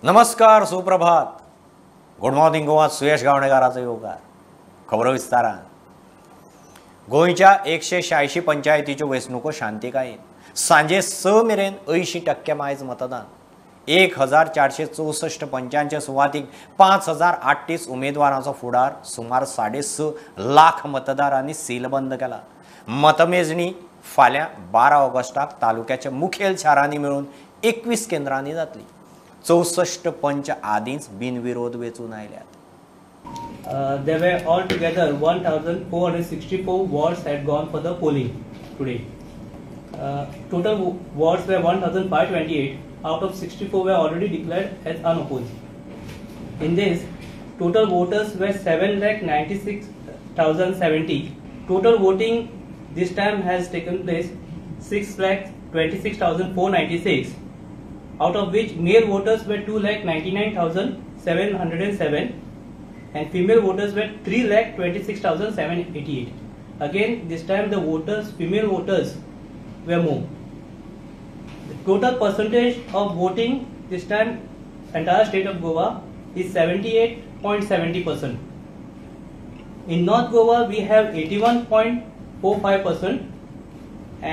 नमस्कार, सुप्रभात, good morning Goa. सुयश गावणेकाराचो येवकार. खबरो विस्तारान. गोंयच्या 186 पंचायतीच्यो वेंचणुको शांतिकायेन. सांजे 6 मेरेन 80% मायज मतदान. 1464 पंचांच्या सुवातीक 5038 उमेदवारांचो फुडार. सुमार 6.5 लाख मतदारांनी सीलबंद केला. मतमेजणी फाल्यां 12 ऑगस्टाक तालुक्याच्या मुखेल शारांनी मेळून 21 केंद्रांनी जातली. 64 पंच आदींच बिनविरोध वेंचून आयल्यात. There were altogether 1464 wards had gone for the polling today. Total wards were 1528. Out of 64 were already declared as unopposed. In this, total voters were 7,96,070. Total voting this time has taken place 6,26,496. Out of which male voters were 2,99,707 and female voters were 3,26,788. Again, this time the voters, female voters were more. The total percentage of voting this time entire state of Goa is 78.70%. In North Goa we have 81.45%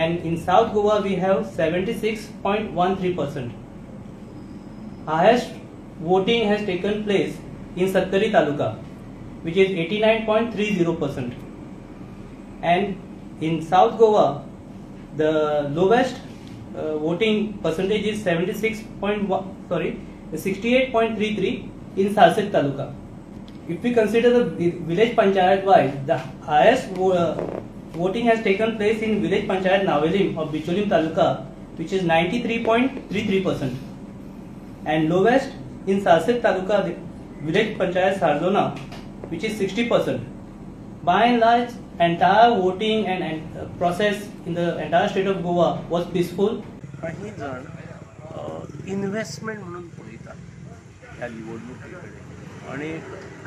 and in South Goa we have 76.13%. Highest voting has taken place in Sattari Taluka, which is 89.30%, and in South Goa the lowest voting percentage is 68.33 in Salcete Taluka. If we consider the village panchayat wise, the highest voting has taken place in village panchayat Navelim of Bicholim Taluka, which is 93.33%. And lowest in Salcete Taluka village panchayat Sarzona, which is 60%. By and large, entire voting and process in the entire state of Goa was peaceful. काही जण investment म्हणून पळयतात ह्या निवडणुके कडेन आनी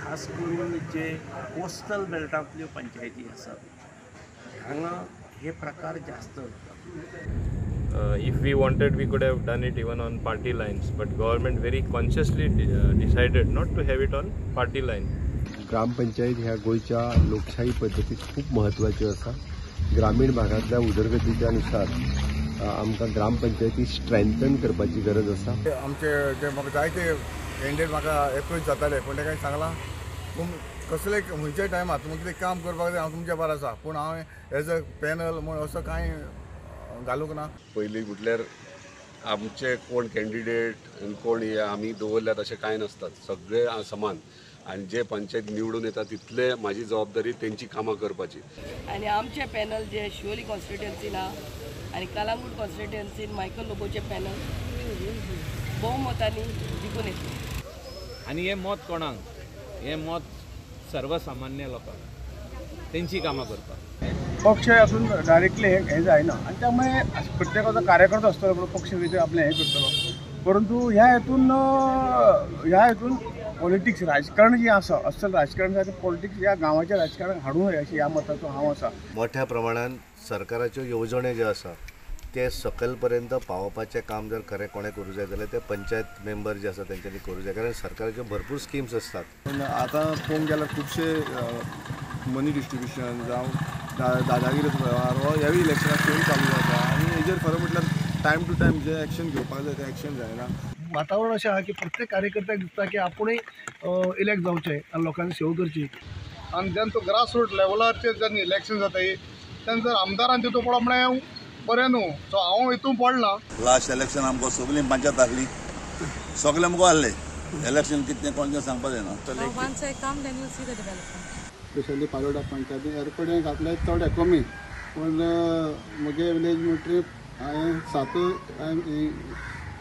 खास करून जे coastal बेल्टांतल्यो पंचायती आसात हांगा हे प्रकार जास्त जातात. If we wanted, we could have done it even on party lines, but government very consciously decided not to have it on party line. Gram panchayat ह्या गोंयच्या लोकशाही पद्दतीत खूब म्हत्वाच्यो आसा. ग्रामीण भागांतल्या उदरगतीच्या नुसार आमकां ग्रामपंचायती स्ट्रेंथन करपाची गरज आसा. आमचे जे म्हाका जायते कॅन्डिडेट म्हाका एप्रोच जाताले, पूण ते कांय सांगलां कसले खंयच्याय टायमार तुमकां कितें काम करपाक जाय हांव तुमच्या बरें आसा, पूण हांवें एज अ पॅनल म्हूण असो कांय घालूंक ना. पयलीं म्हटल्यार आमचे कोण कॅन्डिडेट आनी कोण हे आमी दवरल्यात अशें कांय नासतात, सगळे समान आनी जे पंचायत निवडून येता तितले म्हाजी जबाबदारी तेंची कामां करपाची. आनी आमचे पॅनल जे शिवोली कॉन्स्टिट्युएन्सीन आहा आनी कलांगूट कॉन्स्टिट्युएन्सीन मायकल लोबोचे पॅनल भोवमतांनी जिखून येतले. आनी हें मत कोणाक? हें मत सर्वसामान्य लोकांक, तेंची कामां करपाक. पक्ष असून डायरेक्टली हें जायना आनी त्यामुळे प्रत्येकाचो कार्यकर्तो आसतलो पण पक्ष भितर आपलें हें करतलो, परंतु ह्या हेतून पॉलिटिक्स राजकारण जें आसा असल राजकारण आसा तें पॉलिटिक्स ह्या गांवाचें राजकारण हाडूं नये अशें ह्या मताचो हांव आसा. मोठ्या प्रमाणान सरकाराच्यो येवजण्यो ज्यो आसा ते सकयल पर्यंत पावोवपाचें काम जर खरें कोणें करूं जाय जाल्यार ते पंचायत मेंबर जे आसा तेंच्यांनी करूं जाय, कारण सरकाराच्यो भरपूर स्किम्स आसतात. पूण आतां पळोवंक गेल्यार खुबशे मनी डिस्ट्रिब्युशन जावं दादागिरी वेव्हार हो ह्यावूय इलेक्शनाक सेम चालू जाता आनी हेजेर खरें म्हटल्यार टायम टू टायम जे एक्शन घेवपाक जाय तें एक्शन जायना. वातावरण अशें आहा की प्रत्येक कार्यकर्त्याक दिसता की आपूणय इलेक्ट जावचें आनी लोकांची सेवा करची. आनी जेन्ना तूं ग्रास रूट लेवलाचेर जेन्ना इलेक्शन जाता तेन्ना जर आमदारान तितून पडप म्हळ्यार बरें न्हू, सो हांव हितून पडला. लास्ट इलेक्शन आमकां सगळीं पंचायत आहली, सगळे मुखार आहले. इलेक्शन कितें कोण सांगपाक जायना. स्पेशली पालोडा पंचायती हेर कडेन घातले थोडे कमी, पूण म्हगे विलेज म्हणटरी हांवें सातूय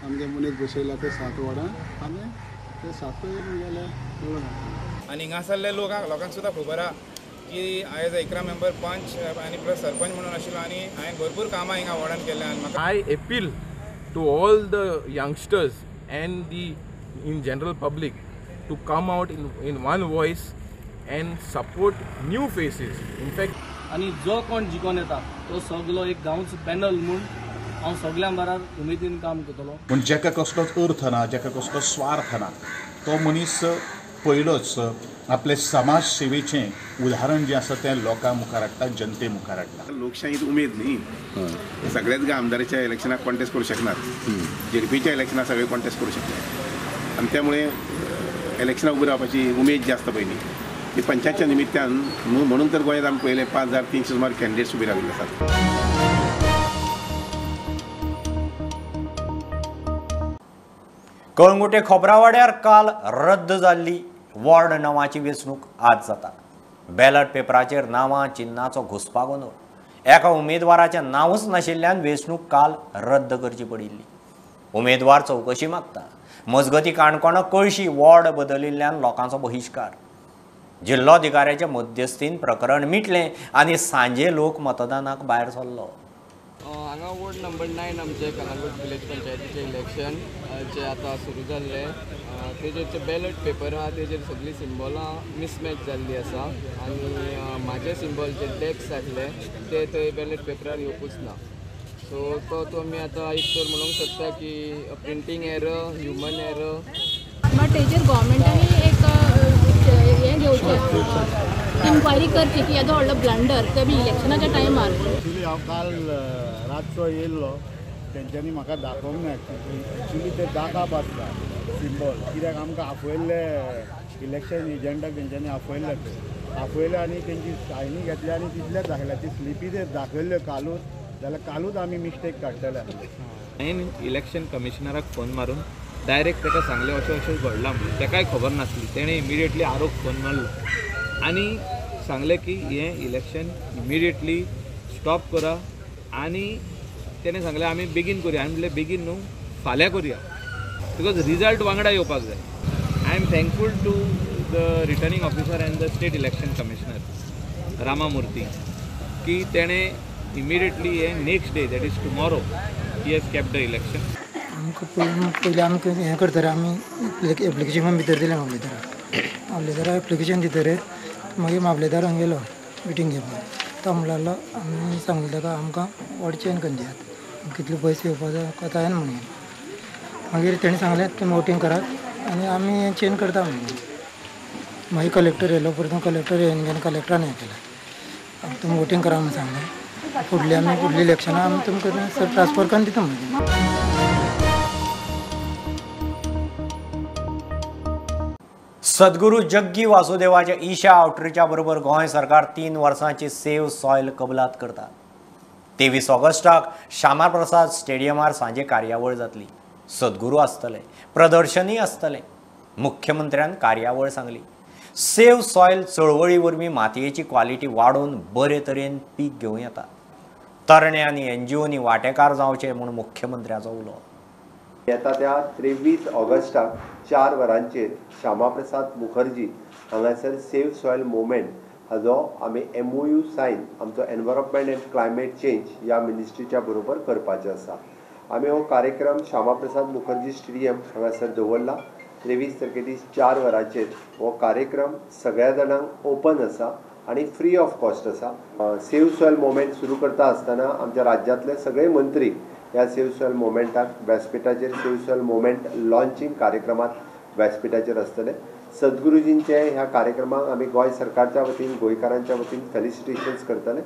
आमगे मनीस बसयला ते 7 वॉर्डां आनी ते 7 गेले. आनी हिंगासरले लोकांक सुद्दां खबर आहा की एज अ 11 मेंबर पंच आनी प्लस सरपंच म्हणून आशिल्लो आनी हांवें भरपूर कामां हिंगा वॉर्डान केल्ल्यान म्हाका. I appeal to all the youngsters and the in general public to come out in one voice and support new faces. In fact, आनी जो कोण जिखोन येता तो सगलो एक गांवचो पॅनल म्हूण हांव सगळ्यां बराबर उमेदीन काम करतलो. पूण जाका कसलोच अर्थ ना, जाका कसलो स्वार्थ ना, तो मनीस पयलोच आपले समाज सेवेचें उदाहरण जें आसा तें लोकां मुखार हाडटा, जनते मुखार हाडटा. लोकशाहीत उमेद न्ही, सगळेच आमदाराच्या इलेक्शनाक कॉन्टेस्ट करूं शकनात, झेडपीच्या इलेक्शनाक सगळे कॉन्टेस्ट करूं शकनात आनी त्यामुळे इलेक्शनाक उबी रावपाची उमेद जी आसता पयलीं ती पंचायतच्या निमित्तान म्हणून तर गोंयांत आमी पयले 5300 सुमार कॅन्डिडेट्स उबी राविल्ले आसात. कळंगुटे खोबरावाड्यार काल रद्द जाल्ली वॉर्ड 9ची वेंचणूक आज जाता. बॅलट पेपराचेर नांवां चिन्नाचो घुसपा गोंदळ. एका उमेदवाराचें नांवूच नाशिल्ल्यान वेंचणूक काल रद्द करची पडिल्ली. उमेदवार चवकशी मागता. मजगती काणकोणा कळशी वॉर्ड बदलिल्ल्यान लोकांचो बहिश्कार. जिल्लोधिकाऱ्याच्या मध्यस्थीन प्रकरण मिटलें आनी सांजे लोक मतदानाक भायर सरलो. हांगा वॉर्ड नंबर 9 आमचे कलांगूट विलेज पंचायतीचें इलेक्शन जे आतां सुरू जाल्लें तेजेर जे बॅलट पेपर आहा तेजेर सगळीं सिम्बॉलां मिसमॅच जाल्लीं आसा आनी म्हाजे सिम्बॉल जे डॅक्स आसले ते थंय बॅलट पेपरार येवपूच ना. सो तो तुमी आतां एक तर म्हणूंक शकता की printing error, human error. But तेजेर गव्हर्मेंटांनी एक हें घेवचें, इन्क्वायरी करची की येदो व्हडलो ब्लंडर ते बी इलेक्शनाच्या टायमार. एक्चुली हांव काल रातचो येयल्लो, तेंच्यांनी म्हाका दाखोवंक ना. एक्चुली ते दाखप आसता सिंबॉल, कित्याक आमकां आपयल्ले इलेक्शन एजंटाक तेंच्यांनी आपयल्ले, ते आपयले आनी तेंची सायनी घेतली आनी तितलेच दाखयल्या. ती स्लिपी ते दाखयल्ल्यो कालूच, जाल्यार कालूच आमी मिस्टेक काडटले. हांवें इलेक्शन कमिशनराक फोन मारून डायरेक्ट ताका सांगलें अशें अशें घडलां म्हणून. ताकाय खबर नासली. तेणें इमिडिएटली आरोप फोन मारलो आनी सांगलें की हें इलेक्शन इमिडिएटली स्टॉप करा आनी तेणें सांगलें आमी बेगीन करुया. आमी म्हणलें बेगीन न्हू, फाल्यां करुया, because result वांगडा येवपाक जाय. I am thankful to the returning officer and the state election commissioner Ramamurthy की तेणें इमिडिएटली हें next day, that is tomorrow, he has kept the election. आमकां पयलीं आमकां हें करतले, आमी एप्लिकेशन भितर दिलें मामलेदाराक. मामलेदाराक एप्लिकेशन दितकीर मागीर मामलेदारान गेलो मिटींग घेवपाक. तो म्हणलो आमी सांगलें ताका आमकां वॉर्ड चेंज करून दियात, कितले पयशे येवपा जाय कोता म्हणून. मागीर तेणें सांगलें तुमी वोटींग करात आनी आमी चेंज करता म्हणून. मागीर कलेक्टर येयलो, परतून कलेक्टर येवन गेलो, कलेक्टरान हें केलें तुमी वोटींग करा म्हणून सांगलें. फुडलें आमी फुडलीं इलेक्शनां आमी तुमकां सर ट्रान्सफर करून दिता मागीर. सद्गुरू जग्गी वासुदेवाच्या ईशा आउटरीच्या बरोबर गोंय सरकार 3 वर्सांची सेव्ह सॉयल कबलात करता. 23 ऑगस्टाक श्यामाप्रसाद स्टेडियमार सांजे कार्यावळ जातली. सद्गुरू आसतले, प्रदर्शनी आसतलें. मुख्यमंत्र्यान कार्यावळ सांगली. सेव्ह सॉयल चळवळी वरवीं मातयेची क्वालिटी वाडोवन बरे तरेन पीक घेवं येता. तरणे आनी एनजीओनी वांटेकार जावचे म्हूण मुख्यमंत्र्याचो उलो. येता त्या 23 ऑगस्टाक 4 वरांचेर श्यामाप्रसाद मुखर्जी हांगासर सेव्ह सॉयल मुवमेंट हाजो आमी MOU sign आमचो एनवायरमेंट एंड क्लायमेट चेंज ह्या मिनिस्ट्रीच्या बरोबर करपाचें आसा. आमी हो कार्यक्रम श्यामाप्रसाद मुखर्जी स्टेडियम हांगासर दवरला. 23 तारखे 4 वरांचेर हो कार्यक्रम सगळ्या जाणांक ओपन आसा आनी फ्री ऑफ कॉस्ट आसा. सेव्ह सॉयल मुवमेंट सुरू करता आसतना आमच्या राज्यांतले सगळे मंत्री ह्या सेव्ह सॉयल मुवमेंटाक व्यासपीठाचेर, सेव्ह सॉयल मुवमेंट लॉन्चिंग कार्यक्रमात व्यासपीठाचेर आसतले. सद्गुरुजींचे ह्या कार्यक्रमाक आमी गोंय सरकारच्या वतीन, गोंयकारांच्या वतीन फेलिसिटेशन्स करतले.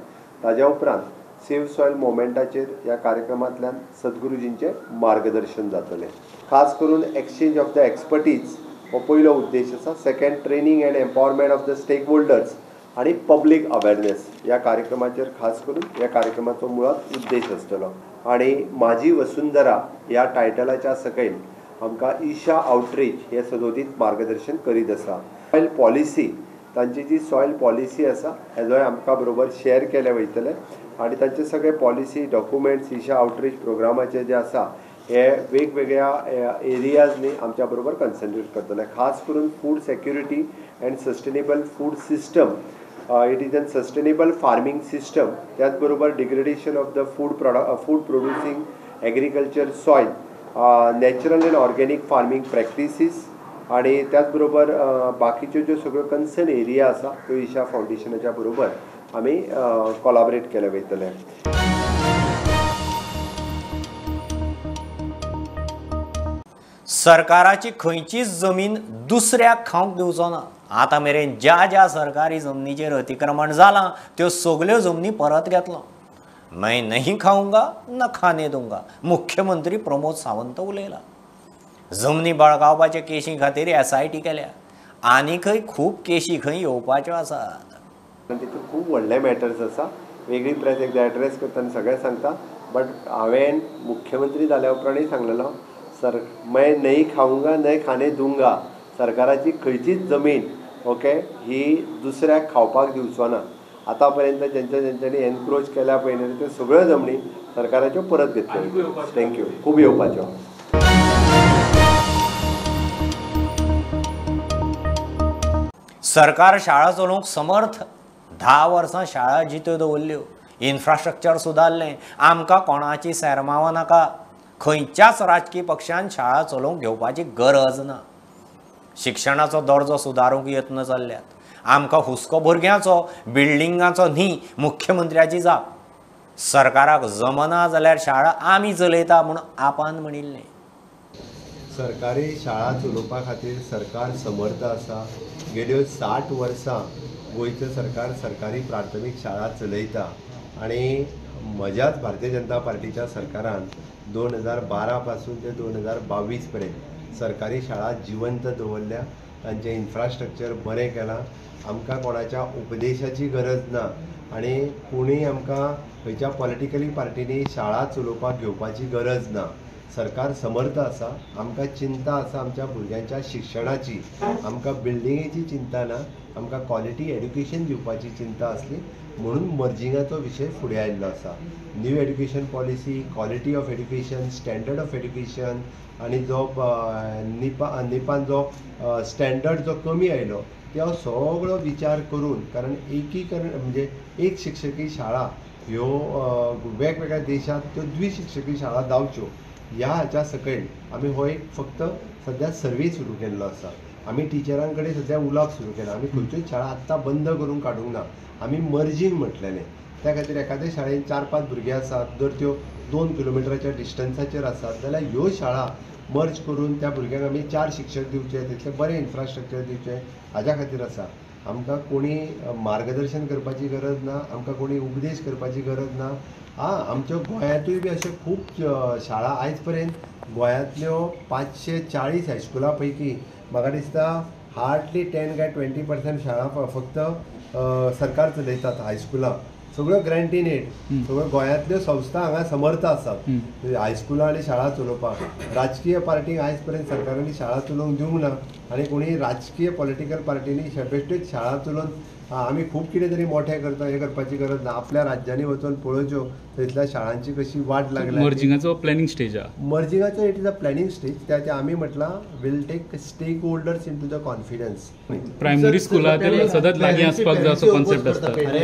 ताज्या उपरांत सेव्ह सॉयल मुवमेंटाचेर ह्या कार्यक्रमांतल्यान सद्गुरुजींचें मार्गदर्शन जातलें. खास करून एक्सचेंज ऑफ the expertise हो पयलो उद्देश आसा. Second, training and empowerment of the stakeholders आनी पब्लीक अवेरनेस ह्या कार्यक्रमाचेर खास करून ह्या कार्यक्रमाचो मुळांत उद्देश आसतलो. आनी माझी वसुंधरा ह्या टायटलाच्या सकयल आमकां ईशा आउटरीच हे सदोदीत मार्गदर्शन करीत आसा. सॉयल पॉलिसी, तांची जी सॉयल पॉलिसी आसा हेजोय आमकां बरोबर शेअर केले वयतले आनी तांचे सगळे पॉलिसी डॉक्युमेंट्स ईशा आउटरीच प्रोग्रामाचे जे आसा हे वेगवेगळ्या एरियाजनी आमच्या बरोबर कन्संट्रेट करतले. खास करून food security and sustainable food system, it is an sustainable farming system, त्याच बरोबर degradation of the food product, food producing agriculture soil, natural and organic farming practices आणि त्याचबरोबर बाकीच्यो ज्यो सगळ्यो कन्सर्न एरिया आसा त्यो ईशा फावंडेशनाच्या बरोबर आमी कोलाबरेट केले वयतले. सरकाराची खंयचीच जमीन दुसऱ्याक खावंक दिवचो ना. आतां मेरेन ज्या ज्या सरकारी जमनीचेर अतिक्रमण जालां त्यो सगल्यो जमनी परत घेतलो. मैं नहीं खाऊंगा न खाने दूंगा, मुख्यमंत्री प्रमोद सावंत उलयला. जमनी बळकावपाचे केशी खातीर SIT केल्या, आनीकय खूब केशी खंय येवपाच्यो आसात. तितून खूब व्हडले मॅटर्स आसा, वेगळी प्रेस एकदां एड्रेस करता आनी सगळें सांगता. बट हांवें मुख्यमंत्री जाल्या उपरांतय सांगलेलो, सर मैं नहीं खाऊंगा नहीं खाने दूंगा, सरकाराची खंयचीच जमीन ओके ही दुसऱ्याक खावपाक दिवचो ना. आतां पर्यंत जेंच्या जेंच्यांनी एनक्रोच केल्या पळय न्ही त्यो सगळ्यो जमनी सरकाराच्यो परत घेतल्यो. Thank you. खूब येवपाच्यो. सरकार शाळा चलोवंक समर्थ. 10 वर्सां शाळा जित्यो दवरल्यो, इन्फ्रास्ट्रक्चर सुदारलें, आमकां कोणाची सेरमावां नाका. खंयच्याच राजकीय पक्षान शाळा चलोवंक घेवपाची गरज ना. शिक्षणाचो दर्जो सुदारूंक यत्न चल्ल्यात. आमकां हुस्को भुरग्यांचो, बिल्डिंगांचो न्ही, मुख्यमंत्र्याची जाप. सरकाराक जमना जाल्यार शाळा आमी चलयता म्हूण आपान म्हणिल्लें. सरकारी शाळा चलोवपा खातीर सरकार समर्थ आसा. गेल्यो 60 वर्सां गोंयचें सरकार सरकारी प्राथमीक शाळा चलयता आनी म्हज्याच भारतीय जनता पार्टीच्या सरकारान 2012 पासून ते 2022 पर्यंत सरकारी शाळा जिवंत दवरल्या, तांचें इन्फ्रास्ट्रक्चर बरें केलां. आमकां कोणाच्या उपदेशाची गरज ना आनी कोणूय आमकां खंयच्या पॉलिटिकली पार्टींनी शाळा चलोवपाक घेवपाची गरज ना. सरकार समर्थ आसा. आमकां चिंता आसा आमच्या भुरग्यांच्या शिक्षणाची, आमकां बिल्डिंगेची चिंता ना, आमकां क्वॉलिटी एड्युकेशन दिवपाची चिंता आसली म्हणून मर्जिंगाचो विशय फुडें आयिल्लो आसा. New education policy, quality of education, standard of education आनी जो निपान जो स्टँडर्ड जो कमी आयलो तो सगळो विचार करून, कारण एकीकरण म्हणजे एक शिक्षकी शाळा ह्यो वेगवेगळ्या देशांत त्यो द्विशिक्षकी शाळा जावच्यो ह्या हाच्या सकयल आमी हो एक फक्त सद्या सर्वे सुरू केल्लो आसा. आमी टिचरां कडेन सद्या उलोवप सुरू केलां. आमी खंयच्योच शाळा आत्तां बंद करून काडूंक ना, आमी मर्जींग म्हटलेलें. त्या खातीर एखाद्या शाळेन 4-5 भुरगीं आसात, जर त्यो 2 किलोमिटराच्या डिस्टन्साचेर आसात जाल्यार ह्यो शाळा मर्ज करून त्या भुरग्यांक आमी 4 शिक्षक दिवचे, तितलें बरें इन्फ्रास्ट्रक्चर दिवचें हाज्या खातीर आसा. आमकां कोणी मार्गदर्शन करपाची गरज ना, आमकां कोणी उपदेश करपाची गरज ना. आं, आमच्या गोंयांतूय बी अश्यो खूब शाळा आयज पर्यंत गोंयांतल्यो 540 हायस्कुलां पैकी म्हाका दिसता हार्डली 10 काय 20% शाळा फक्त सरकार चलयतात. हायस्कुलां सगळ्यो ग्रांट इन एड, सगळ्यो गोंयांतल्यो संस्था हांगा समर्थ आसात हायस्कुलां आनी शाळा चलोवपाक. राजकीय पार्टींक आयज पर्यंत सरकारांनी शाळा चलोवंक दिवंक ना आनी कोणी राजकीय पॉलिटिकल पार्टींनी बेश्ट्योच शाळा चलोवन आमी खूब कितें तरी मोठें करता हें करपाची गरज ना. आपल्या राज्यांनी वचून पळोवच्यो थंयसल्या शाळांची कशी वाट लागल्या. मर्जिंगाचो प्लॅनिंग स्टेज आहा, मर्जिंगाचो it is a planning stage. त्या आमी म्हटलां will take stakeholders into the confidence. Primary स्कुला सदांच लागीं आसपाक जाय असो कॉन्सेप्ट आसता. अरे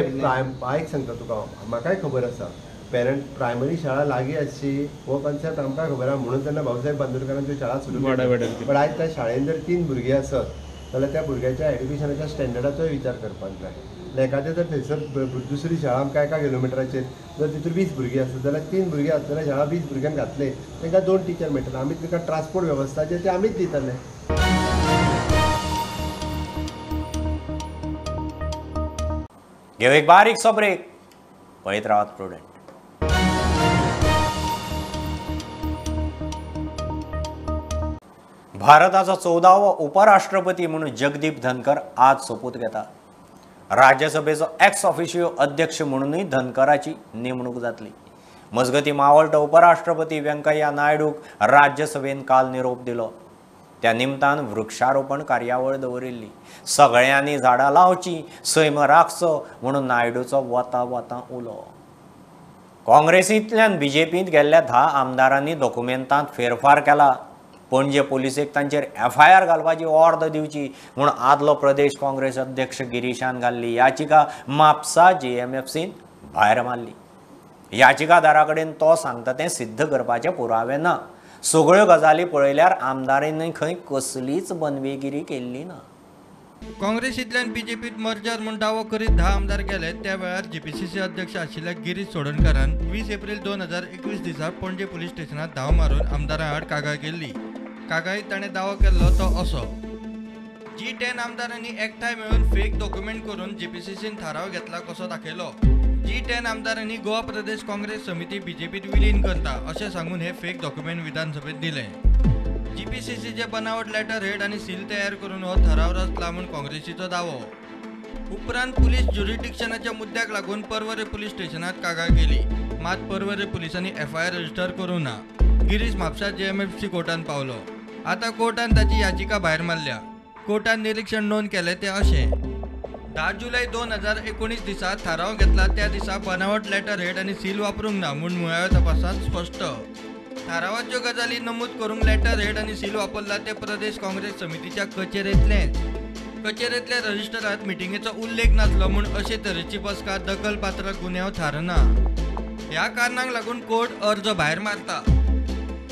आयक सांगता तुका, म्हाकाय खबर आसा पेरंट प्रायमरी शाळा लागीं आसची हो कॉन्सेप्ट आमकां खबर आहा, म्हणून तेन्ना भाऊसाहेब बांदोडकरान त्यो शाळा सुरू केल्यो. बट आयज त्या शाळेन जर 3 भुरगीं आसत जाल्यार त्या भुरग्याच्या एड्युकेशनाच्या स्टँडर्डाचोय विचार करपाक जाय. एखादें जर थंयसर दुसरी शाळा आमकां 1 किलोमिटराचेर जर तितून 20 भुरगीं आसत जाल्यार 3 भुरगीं आसतना शाळा 20 भुरग्यांक घातले तांकां 2 टिचर मेळटले. आमी तांकां ट्रान्सपोर्ट वेवस्था जे ती आमीच दितले. घेऊ एक बारीकसो ब्रेक, पळयत रावात प्रुडंट. भारताचो 14वो उपराष्ट्रपती म्हणून जगदीप धनकर आज सोपूत घेता. राज्यसभेचो एक्स ऑफिशियो अध्यक्ष म्हणूनय धनकराची नेमणूक जातली. मजगतीं मावळटो उपराष्ट्रपती व्यंकय्या नायडूक राज्यसभेन काल निरोप दिलो. त्या निमतान वृक्षारोपण कार्यावळ दवरिल्ली. सगळ्यांनी झाडां लावची, सैम राखचो म्हणून नायडूचो वता वता उलो. काँग्रेसींतल्यान बीजेपींत गेल्ल्या 10 आमदारांनी दोकुमेंतांत फेरफार केला. पणजे पोलिसेक तांचेर एफआयआर घालपाची ऑर्द दिवची म्हूण आदलो प्रदेश काँग्रेस अध्यक्ष गिरीशान घाल्ली याचिका म्हापसा जेएमएफसीन भायर मारली. याचिकादारा कडेन तो सांगता तें सिद्ध करपाचे पुरावे ना. सगळ्यो गजाली पळयल्यार आमदारांनी खंय कसलीच बनवेगिरी केल्ली ना. काँग्रेसींतल्यान बीजेपीत मर्जर म्हूण दावो करीत 10 आमदार गेले त्या वेळार जीपीसीसी अध्यक्ष आशिल्ल्या गिरीश चोडणकारान 20 एप्रिल 2021 दिसा पणजे पुलीस स्टेशनात धांव मारून आमदारां आड कागाळ केल्ली. कागाळीत ताणें दावो केल्लो तो असो. G10 आमदारांनी एकठांय मेळून फेक डॉक्युमेंट करून जीपीसीसीन थाराव घेतला कसो दाखयलो. G10 आमदारांनी गोवा प्रदेश काँग्रेस समिती बीजेपीत विलीन करता अशें सांगून हे फेक डॉक्युमेंट विधानसभेत दिले. जीपीसीसीचे बनावट लेटर हेड आनी सील तयार करून हो थाराव रचला म्हूण काँग्रेसीचो दावो. उपरांत पुलीस ज्युरिडिक्शनाच्या मुद्द्याक लागून पर्वरे पुलीस स्टेशनात कागाळ केली. मात पर्वरे पुलिसांनी एफआयआर रजिस्टर करूं ना. गिरीश म्हापसा जेएमएफसी कोर्टान पावलो. आतां कोर्टान ताची याचिका भायर मारल्या. कोर्टान निरीक्षण नोंद केलें तें अशें. 10 जुलय 2019 दिसा थाराव घेतला त्या दिसा बनावट लेटर हेड आनी सील वापरूंक ना म्हूण मुळाव्या तपासांत स्पश्ट. थारावाच्यो गजाली नमूद करूंक लेटर हेड आनी सील वापरला ते प्रदेश काँग्रेस समितीच्या कचेरेंतलेंच. कचेरेंतल्या रजिस्टरांत मिटिंगेचो उल्लेख नासलो म्हूण अशे तरेची बसका दखलपात्र गुन्यांव थारना. ह्या कारणांक लागून कोर्ट अर्ज भायर मारता.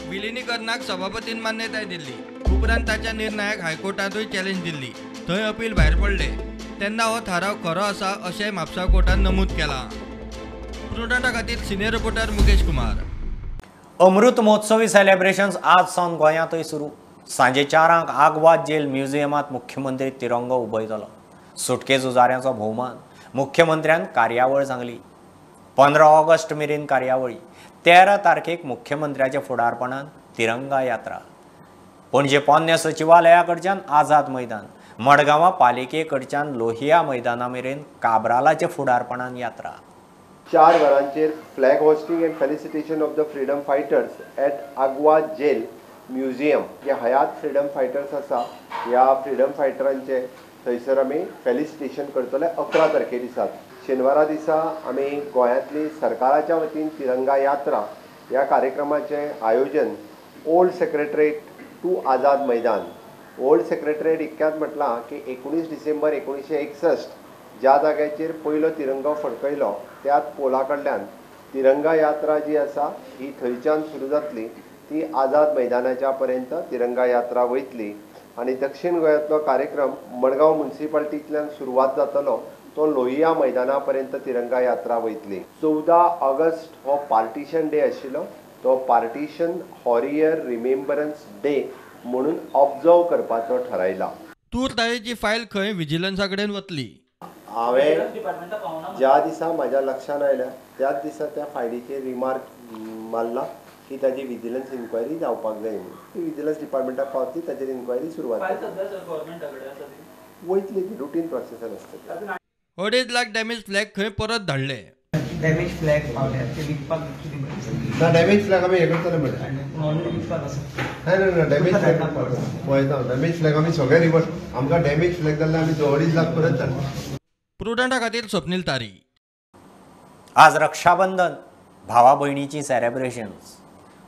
विलिनीकरणाक सभापतीन मान्यताय दिल्ली. उपरांत ताच्या निर्णयाक हायकोर्टांतूय चॅलेंज दिल्ली. थंय अपील भायर पडले तेन्ना हो थाराव खरो आसा अशें म्हापसा कोर्टान नमूद केलां. प्रुडंटा खातीर senior reporter Mukesh Kumar. Amrit Mahotsavi celebrations आज सावन गोंयांतूय सुरू. सांजे 4 आगवाद जेल म्युझियमांत मुख्यमंत्री तिरंगो उबयतलो. सुटके झुजाऱ्यांचो भोवमान मुख्यमंत्र्यान कार्यावळ सांगली. 15 ऑगस्ट मेरेन कार्यावळी. 13 तारखेक मुख्यमंत्र्याच्या फुडारपणान तिरंगा यात्रा. पणजे पोन्न्या सचिवालया कडच्यान आझाद मैदान, मडगांवां पालिके कडच्यान लोहिया मैदाना मेरेन काब्रालाच्या फुडारपणान यात्रा. 4 वरांचेर flag hosting and felicitation of the freedom fighters at Aguada jail museum. जे हयात फ्रिडम फायटर्स आसा ह्या फ्रिडम फायटरांचे थंयसर आमी फेलिसिटेशन करतले 11 तारखे दिसा. शेनवारा दिसा आमी गोंयांतली सरकाराच्या वतीन तिरंगा यात्रा ह्या कार्यक्रमाचें आयोजन old secretariat to Azad Maidan. Old secretariat इतक्यात म्हटलां की 19 डिसेंबर 1961 ज्या जाग्याचेर पयलो तिरंगो फडकयलो त्याच पोला कडल्यान तिरंगा यात्रा जी आसा ही थंयच्यान सुरू जातली. ती आझाद मैदानाच्या पर्यंत तिरंगा यात्रा वयतली आनी दक्षिण गोंयांतलो कार्यक्रम मडगांव म्युनिसिपालिटींतल्यान सुरवात जातलो तो लोहिया मैदाना पर्यंत तिरंगा यात्रा वयतली. 14 ऑगस्ट हो पार्टिशन डे आशिल्लो. तो पार्टिशन हॉरियर रिमेम्बरन्स डे म्हणून ऑब्जर्व करपाचो ठरायला. तूर दाळीची फायल खंय विजिलन्सा कडेन वतली. हांवें ज्या दिसा म्हाज्या लक्षान आयल्या त्याच दिसा त्या फायलीचेर रिमार्क मारला की ताजी विजिलन्स इन्क्वायरी जावपाक जाय म्हणून. ती विजिलन्स डिपार्टमेंटाक पावतली, ताचेर इन्क्वायरी सुरवात वयतली. ती रुटीन प्रोसेसान आसता. 2.5 लाख डॅमेज फ्लॅग खंय परत धाडले. डॅमेज फ्लॅग पावले ते विकपाक ना. डॅमेज फ्लॅग आमी हें करतले म्हणटा नॉर्मली विकपाक आसा. ना ना डॅमेज फ्लॅग पळयता. डॅमेज फ्लॅग आमी सगळे रिवर्स. आमकां डॅमेज फ्लॅग जाल्यार आमी 2.5 लाख परत धाडले. प्रुडंटा खातीर स्वप्नील तारी. आज रक्षाबंधन, भावा भयणीची सेलेब्रेशन्स.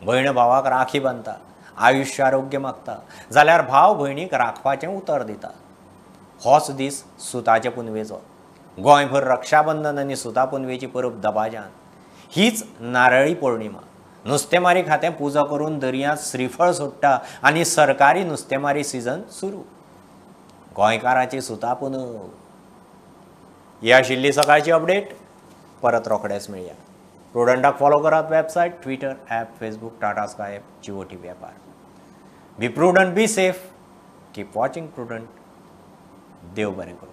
भयण भावाक राखी बांदता, आयुश्य आरोग्य मागता, जाल्यार भाव भयणीक राखपाचें उतर दिता. होच दीस सुताचे पुनवेचो. गोंयभर रक्षाबंधन आनी सुता पुनवेची परब दबाज्यान. हीच नारळी पौर्णिमा. नुस्तेमारी खातें पुजा करून दर्यांत श्रीफळ सोडटा आनी सरकारी नुस्तेमारी सिजन सुरू. गोंयकाराची सुता पुनव. ही आशिल्ली सकाळची अपडेट. परत रोखडेच मेळया. प्रुडंटाक फॉलो करात website, Twitter, app, Facebook, Tata Sky app, Jio TV ॲपार. Be prudent, be safe, keep watching Prudent. देव बरें करूं.